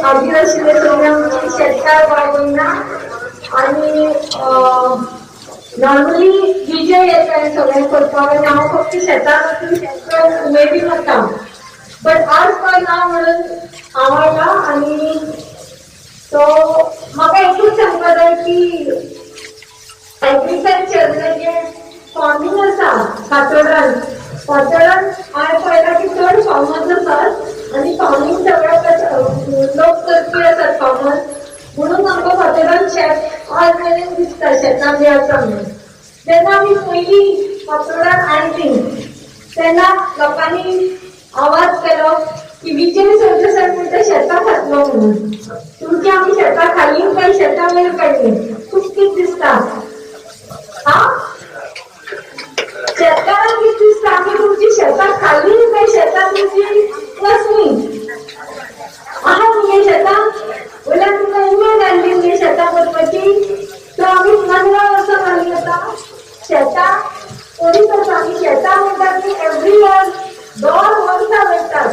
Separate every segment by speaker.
Speaker 1: हाजीर आशिल्ले सगळे आमचे शेतकार भाय भयणां आनी नॉर्मली विजय येता सगळें करपाक आनी हांव फक्त शेतान वचून शेतकार उमेदीन वता, बट आज तो ना म्हणून हांव आयला. आनी तो म्हाका एकूच सांगपा जाय की एग्रीकल्चर म्हणजे फार्मींग आसा फातोडान, फातोडान हांवें पळयलां की चड फार्मर्स आसात आनी फार्मींग सगळ्याक लोक करपी आसात फार्मर्स, म्हणून आमकां फातोडान शेत आज मेरेन दिसता शेतां बी आसा म्हणून. जेन्ना आमी पयलीं फातोडान आयलीं तेन्ना लोकांनी आवाज केलो की विजय सरदेसाय म्हणटा शेतां खातलो म्हणून. तुमची आमी शेतां खाली काय शेतां वयर काडली, खूब कितें दिसता. हा, शेतकारांक कितें दिसता आमी तुमची शेतां खाली काय शेतां तुमची वसली आहा तुमगे शेतां, वयल्यान तुमकां उमेद आयली मुगे शेतां करपाची. तर आमी 15 वर्सां जालीं आतां शेतां करीत आसा. आमी शेतां म्हणटा ती एवरी इयर दर वर्सा वयतात,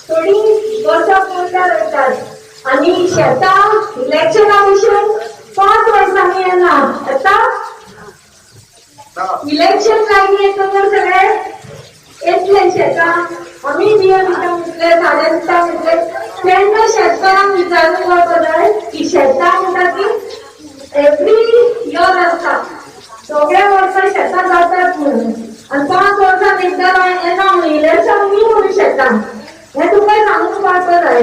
Speaker 1: थोडीं वर्सां पयल्यार वयतात आनी शेतां इलेक्शना भशेन 5 वर्सांनी येना. आतां इलेक्शन लागीं येतकर सगळे येतले शेतां, आमी बियो दिता म्हटले, सारें दिता म्हटले. तेन्ना शेतकारांक विचारूंक वचपाक जाय की शेतां म्हणटा ती एवरी इयर आसता, सगळ्या वर्सां शेतां जातात म्हणून, आनी 5 वर्सां एकदां येना म्हणून इलेक्शन न्ही म्हणून शेतां हें तुमकां सांगूंक वचपाक जाय.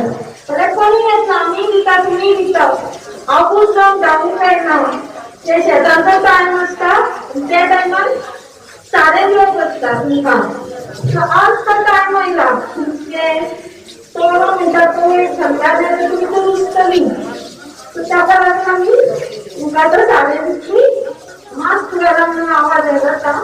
Speaker 1: जाल्यार कोणी येतना आमी दिता तुमी दिता, आपूस जावन धांवूंक मेळना. ते शेतांचो टायम आसता, त्या टायमार सारें दिवप आसता तुमकां. सो आज तो टायम आयला तुमचें तोरो म्हणटा तो सगळ्या जाल्यार तुमी तो रुजतली. सो ताका लागून आमी तुमकां तो सारें दितली. मास्क घाला म्हणून आवाज येता आतां.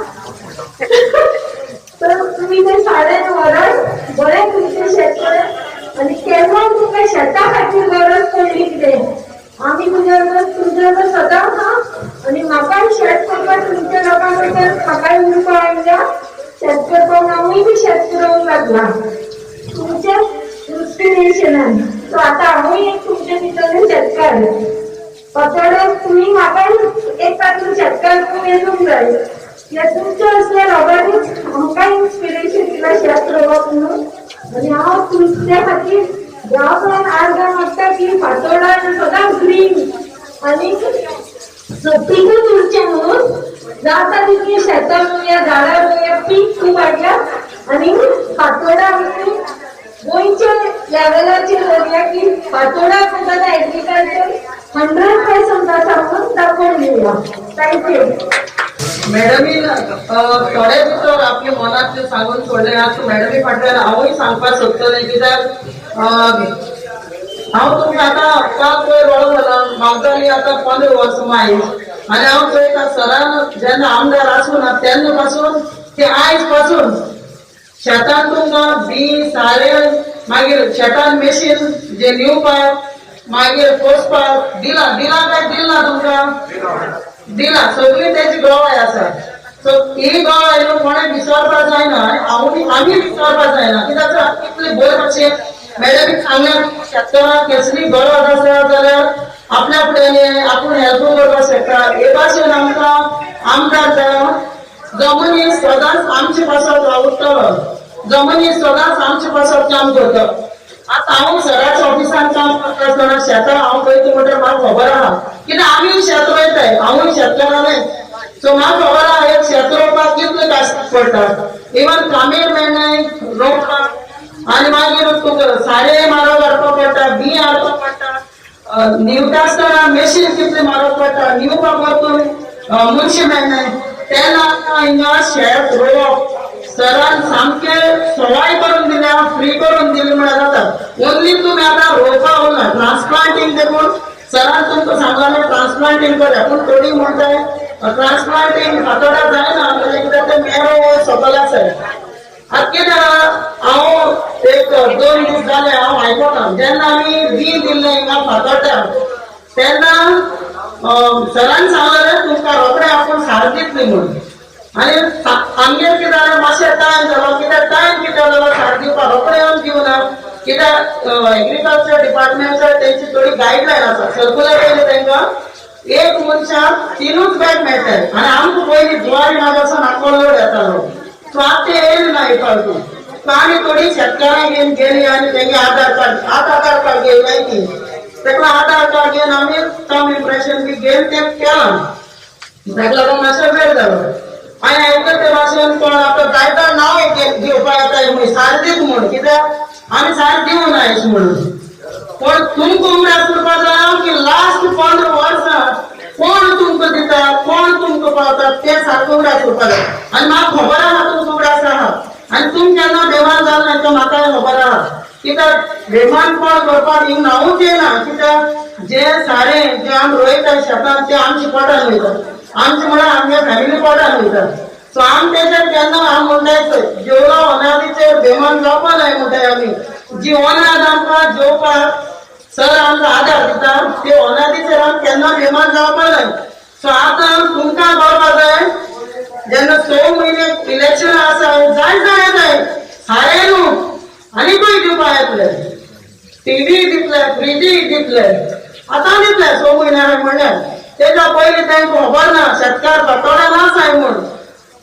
Speaker 1: तर तुमी तें सारें व्हरात, बरें तुमचें शेत करात आनी केन्ना तुमकां शेता खातीर गरज पडली कितें आमी तुमच्या बरोबर सदांच आहा. आनी म्हाकाय शेत करपाक तुमच्या लोकां कडल्यान म्हाकाय उरपा आयल्या शेत करपाक, हांवूय बी शेत करूंक लागला तुमच्या इन्स्पिरेशनान. सो आतां हांवूय एक तुमचे भितरले शेतकार फातोड्याक, तुमी म्हाकाय एक तातूंत शेतकार म्हणून येवंक जाय. ह्या तुमच्या असल्या लोकांनीच आमकां इन्स्पिरेशन दिलां शेत रोवप म्हणून. आनी हांव तुमच्या खातीर गांवकडेन आर्गां मागता की फातोडा सदांच ग्रीन आनी पिकूच उरचें म्हणून जाता तितलीं शेतां रोवया, झाडां रोवया, पीक खूब हाडया आनी फातोडा आमी गोंयच्या लेवलाचेर व्हरया की फातोडा म्हणटा तें एग्रीकल्चर 100% आसा म्हणून दाखोवन दिवया. Thank you.
Speaker 2: मॅडमीन थोडे भितर आपल्या मनातलें सांगून सोडलें. आतां मॅडमी फाटल्यान हांवूय सांगपाक सोदतलें, कित्याक हांव तुमकां आतां 5 वयर वळखला, म्हाका जाली आतां 15 वर्सां मायज. आनी हांव पळयता सरान जेन्ना आमदार आसूं ना तेन्ना पासून ते आयज पासून शेतान तुमकां बी सारें, मागीर शेतान मेशीन जे निवपाक मागीर पोसपाक दिलां, दिलां काय दिल ना तुमकां दिलां, सगळी तेजी गवाय आसा. सो ही गवाय न्हू कोणें विसरपाक जायना आनी हांवूय आमी विसरपाक जायना, कित्याक कितले बरें मातशें मॅडमीक सांगलें शेतकारांक कसली गरज आसा जाल्यार आपल्या फुड्यान आपूण हेल्प करपाक शकता. हे भाशेन आमकां आमदार जाय जो मनीस सदांच आमचे पासत वावुरतलो, जो मनीस सदांच आमचे पासत काम करता. आतां हांव सराच्या ऑफिसान काम करता आसतना शेतां हांव पळयता म्हणटकीर म्हाका खबर आहा, कित्याक आमीय शेत रोयताय, हांवूय शेतकारालें. सो म्हाका खबर आहा एक शेत रोवपाक कितले कश्ट पडटा, इवन कामेर मेळनाय रोवपाक आनी मागीर तुका सारें मारप हाडपाक पडटा, बी हाडपाक पडटा, निवता आसतना मेशीन कितलें मारप पडटा, निवपाक वचून मनशां मेळनाय. तेन्ना आमकां हिंगा शेत रोवप सरान सामकें सवाय करून दिल्या, फ्री करून दिली म्हळ्यार जाता. ओन्ली तुमी आतां रोवपा उरना, ट्रान्सप्लांटींग देखून सरान तुमकां सांगलें ट्रान्सप्लांटींग करा, पूण थोडी म्हणटाय ट्रान्सप्लांटींग फातोडा जायना, म्हणजे कित्याक ते मेरो सकयल आसाय. आतां कितें जालां, हांव एक 2 दीस जाले हांव आयकना, जेन्ना आमी बी दिल्लें हिंगा फातोड्ड्यार तेन्ना सरान सांगलें तुमकां रोखडें आपूण सार दितली म्हणून. आनी आमगेर कितें जालें, मातशें टायम जालो, कित्याक टायम कितें जालो सार दिवपाक रोखडें येवन दिवना. कित्याक एग्रीकल्चर डिपार्टमेंटच्या तेंची थोडी गायडलायन आसा, सर्कुलर येयले तांकां एक मनशाक 3 बॅग मेळटाय आनी आमकां पयलीं जुवारी नागासून आखो लोड येतालो. सो आतां ते येयले ना हे फावटी. सो आमी थोडी शेतकारांक घेवन गेली आनी तेंगे आधार कार्ड, आतां आधार कार्ड घेयलाय ती तेका आधार कार्ड घेवन आमी थंब इम्प्रेशन बी घेवन तें केलां. ताका लागून मातसो वेळ जालो. आनी आयकत ते भाशेन कोण आपलो जायता नांव एक घेवपाक येता म्हूण सारें दीत म्हूण, कित्याक आमी सारें दिवना अशें म्हणून. पण तुमकां उगडास करपा जाय की लास्ट 15 वर्सां कोण तुमकां दिता, कोण तुमकां पावता तें सारकें उगडास करपा जाय. आनी म्हाका खबर आहा तुमकां उगडास आहा आनी तुम केन्ना बेमान जालें ना तें म्हाकाय खबर आहा. कित्याक बेमानपण करपाक हिंग नांवूच येना. कित्याक जे सारें जें आमी रोयता शेतान तें आमच्या पोटान वयता, आमचें म्हळ्यार आमगे फॅमिली पोटान वयता. सो आमी तेचेर केन्ना आमी म्हणटाय जेवला अनादीचेर बेमान जावपा जाय म्हणटाय आमी. जी अनाद आमकां जेवपाक सर आमकां आदार दिता ते अनादीचेर आमी केन्ना बेमान जावपा जाय. सो आतां तुमकां कळपा जाय जेन्ना 6 म्हयने इलेक्शन आसा जाय जाय जाय सारें न्हू आनीकूय दिवपा येतले, टीव्ही दितले, फ्रिजूय दितले, आतां दितले 6 म्हयन्या म्हणल्यार. तेच्या पयलीं तांकां खबर ना शेतकार फातोड्यान आसाय म्हूण.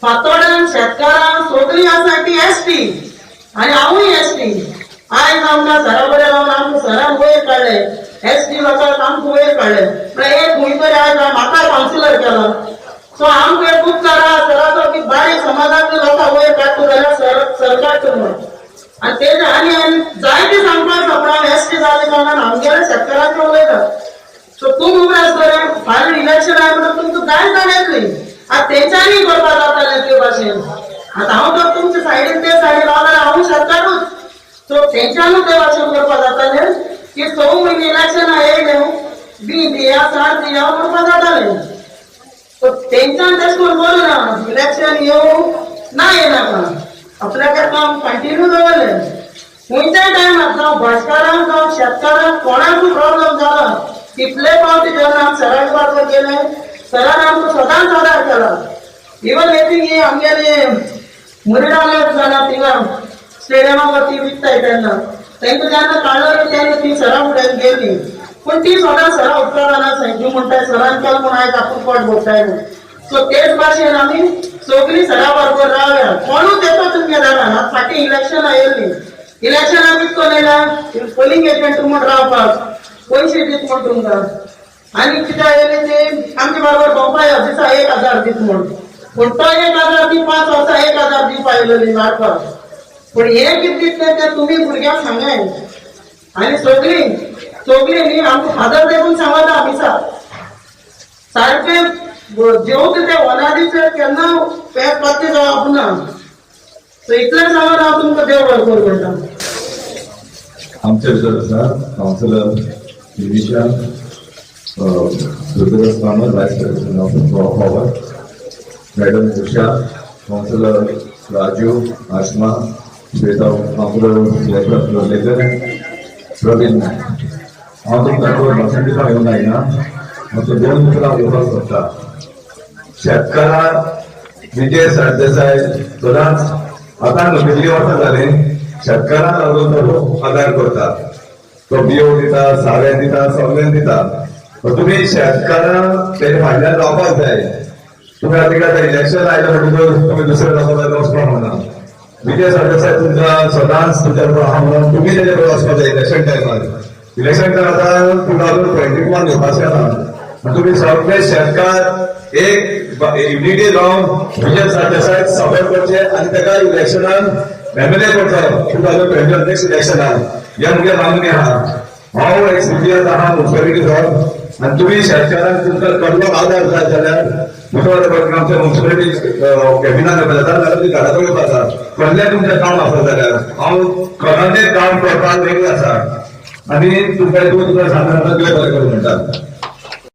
Speaker 2: फातोड्यान शेतकारांक सगळीं आसा ती एस टी आनी हांवूय एस टी. आयज आमकां सरा बरें रावन आमकां सरान वयर काडले, एस टी लोकांक आमकां वयर काडले. म्हळ्यार एक खंय तरी आयज म्हाका कावन्सिलर केला. सो आमकां एक उपकार आहा सराचो की बारीक समाजांतले लोकांक वयर काडटा जाल्यार सर सरकार म्हूण. आनी तेजे आनी आनी जायते सांगपाक शकना हांव एस टी जाले कारणान आमगेले शेतकारांचे उलयता. सो तूं उगडास बरें फाल्यां इलेक्शन आहा म्हणून तुमकां जाय जाण येतली. आतां तेंच्यांनी करपाक जातालें ते भाशेन. आतां हांव तर तुमचे सायडीन ते सायडीन रावला जाल्यार हांव शेतकारूच. सो तेंच्यांनी ते भाशेन करपाक जातालें की 6 म्हयने इलेक्शन येयलें बी दिया सार दिया म्हणपाक जातालें. सो तेंच्यान तशें करून करूं ना, इलेक्शन येवं ना येनाका आपल्याक काम कंटिन्यू दवरलें. खंयच्याय टायमार जावं भाटकारांक जावं शेतकारांक कोणाकूय प्रॉब्लम जाला तितले फावटी जेन्ना आमी सरा बरोबर गेले सरान आमकां सदांच आदार केला. इवन येती ही आमगेले मुरडाले जाल्या थिंगा स्टेडियमा ती विकताय तेन्ना तांकां जेन्ना काडलो तेन्ना ती सरा फुड्यान गेली. पूण ती सदां सरा उपकारान आसा म्हणटाय सरान केलो म्हूण आयज आपूण पोट भोगताय म्हूण. सो तेच भाशेन आमी सगळीं सरा बरोबर रावया. कोणूच येता तुमगे दारान. आतां फाटीं इलेक्शनां येयल्लीं, इलेक्शनां कितें करून येयला पोलिंग एजंट म्हूण रावपाक पयशे दीत म्हूण तुमकां. आनी कित्याक येयले ते आमचे बरोबर भोंवपा यो दिसा 1000 दीत म्हूण. पूण तो 1000 दी 5 वर्सां 1000 दिवपा येयलेली वाडपाक. पूण हें कितें दितलें तें तुमी भुरग्यांक सांगाय. आनी सगळीं सगळीं न्ही आमकां फादर देखून सांगता मिसा सारकें जेवता ते वनादीचेर केन्ना पेट पत्ते जावप ना. सो इतलें सांगून हांव तुमकां देव बरें करूं म्हणटा.
Speaker 3: आमच्या भितर आसा councillor Nimisha Durgadas Kamat, vice president of Goa Forward, madam Usha, councillor Raju, Asma, Shweta, councillor Lorlekar, Praveen Naik. हांव तुमकां भाशण दिवपाक येवंक जायना, म्हाका 2 उतरां उलोवपाक सोदता. शेतकारां विजय सरदेसाय सदांच आतां न्हू कितलीं वर्सां जालीं शेतकारांक लागून तो आदार करता. तो बियो दिता, सारें दिता, सगळें दिता. तुमी शेतकारां तेजे फाटल्यान रावपाक जाय. तुमी आतां कितें इलेक्शन आयलें म्हणटकच तुमी दुसऱ्या लोकां बरोबर वचपाक म्हणना. विजय सरदेसाय तुमकां सदांच तुमच्या बरोबर आहा म्हणून तुमी तेजे बरोबर वचपाक जाय इलेक्शन टायमार. इलेक्शन टायमार आतां 2021 घेवपाचें आहा. तुमी सगळे शेतकार एक युनिटी जावन विजय सरदेसाय सपोर्ट करचे आनी ताका इलेक्शनान एमएलए करचो 2021 नेक्स्ट इलेक्शनान. हे मुगे मागणी आहा. हांव एक सीपीएस आहा मुन्सिपालिटीचो आनी तुमी शेतकारांक तुमकां कसलो आदार जाय जाल्यार मुखार आमच्या मुन्सिपालिटी कॅबिनान येवपा जाता नाल्यार तुमी घरा कडेन येवपा जाता. कसलें तुमचें काम आसा जाल्यार हांव कोणाचें काम करपाक रेडी आसा आनी तुमकां दोन तुका सांगता देव बरें करूं म्हणटा.